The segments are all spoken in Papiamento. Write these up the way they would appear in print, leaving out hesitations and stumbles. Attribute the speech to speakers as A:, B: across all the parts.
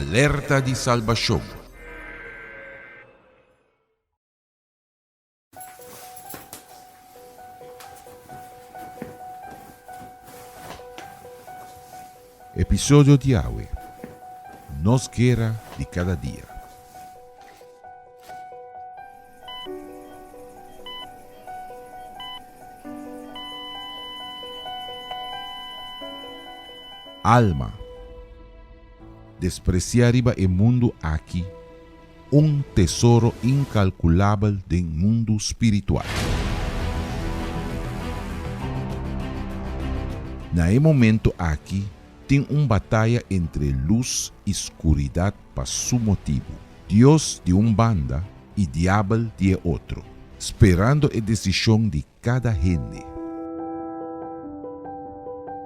A: Alerta di Salbashon. Episodio di awe, Nos guera di kada dia. Alma. Despresiá riba e mundu aki un tesoro inkalkulabel den mundu spiritual. Na e momento aki tin un bataya entre lus i skuridat pa su motibu, Dios di un banda i Diabel di e otro, sperando e desishon di kada hende.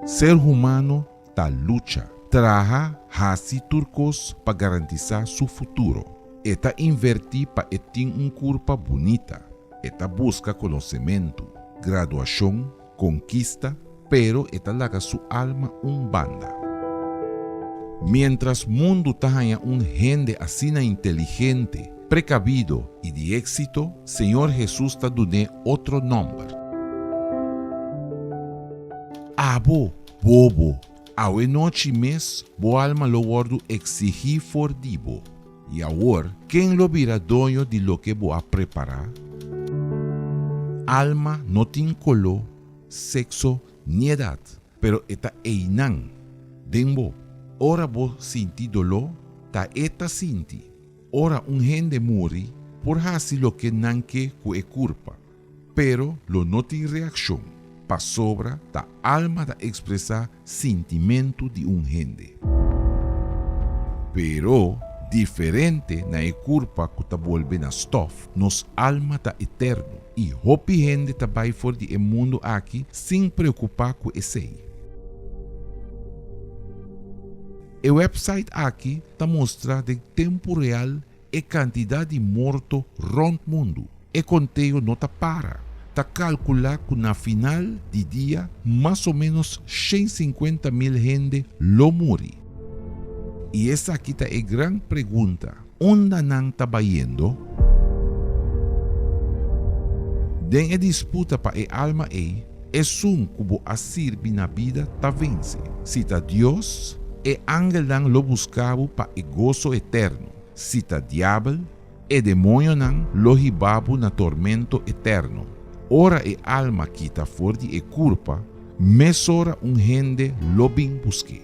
A: Ser humano ta lucha, traha, hasi tur kos pa garantisá su futuro. E ta invertí pa e tin un kurpa bunita. E ta buska konosementu, graduashon, konkista, pero e ta laga su alma un banda. Miéntras mundu ta haña un hende asina inteligente, prekabido i di éksito, Señor Hesus ta dun'é otro nòmber. Abo, bobo, awe nochi mes bo alma lo wòrdu eksigí for di bo. I awor, ken lo bira doño di loke bo a prepará? Alma no tin koló, sekso ni edat, pero e ta einan, den bo. Ora bo sinti doló, ta e ta sinti. Ora un hende muri, por hasi loke nan ke ku e kurpa, pero lo no tin reakshon, pasobra ta alma ta ekspresá sintimentu di un hende. Pero, diferente na e kurpa ku ta bolbe na stòf, nos alma ta eterno, i hopi hende ta bai for di e mundu aki sin preokupá ku esei. E wèpsait aki ta mustra den tempu real E kantidat di morto rònt mundu. E konteo no ta para. Ta kalkulá ku na final di dia mas o ménos 150 mil hende lo muri. I esaki ta e gran pregunta, unda nan ta bayendo? Den e disputa pa e alma ei, esun ku bo a sirbi na bida ta vense. Si ta Dios, e angelnan lo buska bo pa e goso eterno. Si ta diabel, e demoñonan lo hiba bo na tormento eterno. Ora e alma kita for di e kurpa, mesora un hende lo bin busk'é.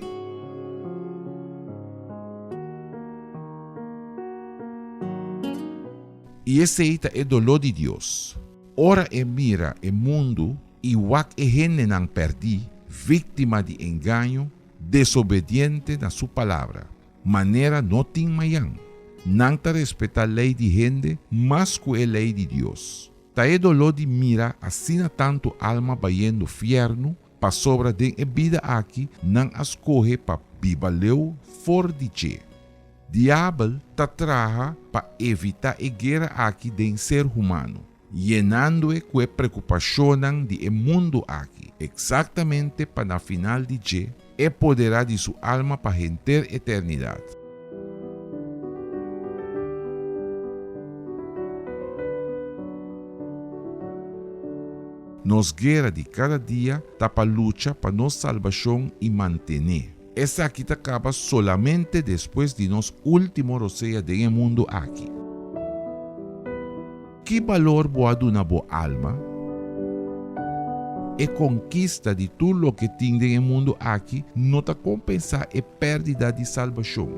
A: I esei ta e doló di Dios, ora e mira e mundu i wak e hendenan pèrdí, víktima di engaño, desobediente na su palabra. Manera no tin mayan. Nan ta respetá lei di hende mas ku e lei di Dios. Ta e doló di mira asina tantu alma bayendo fièrnu pasobra den e bida aki nan a skohe pa biba leu for di dje. Diabel ta traha pa evitá e guera aki den ser humano, yenandoe ku e preokupashonnan di e mundu aki, eksaktamente pa na final di dje e poderá di su alma pa henter eternidat. Nos guera di kada dia ta pa lucha pa nos salbashon i mantené. Esaki ta kaba solamente despues di nos último rosea den e mundu aki. Ki balor bo a duna bo alma? E konkista di tur loke tin den e mundu aki no ta kompensá e pèrdida di salbashon.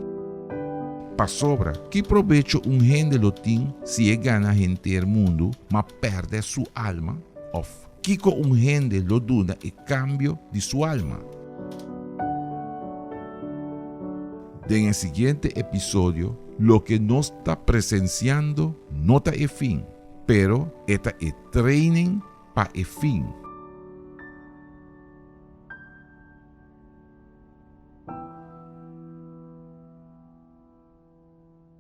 A: Pasobra, ki probecho un hende lo tin si e gana henter mundu ma pèrdè su alma? Òf, kiko un hende lo duna e kambio di su alma? Den e siguiente episodio, loke nos ta presensiando no ta e fin, pero e ta e training pa e fin.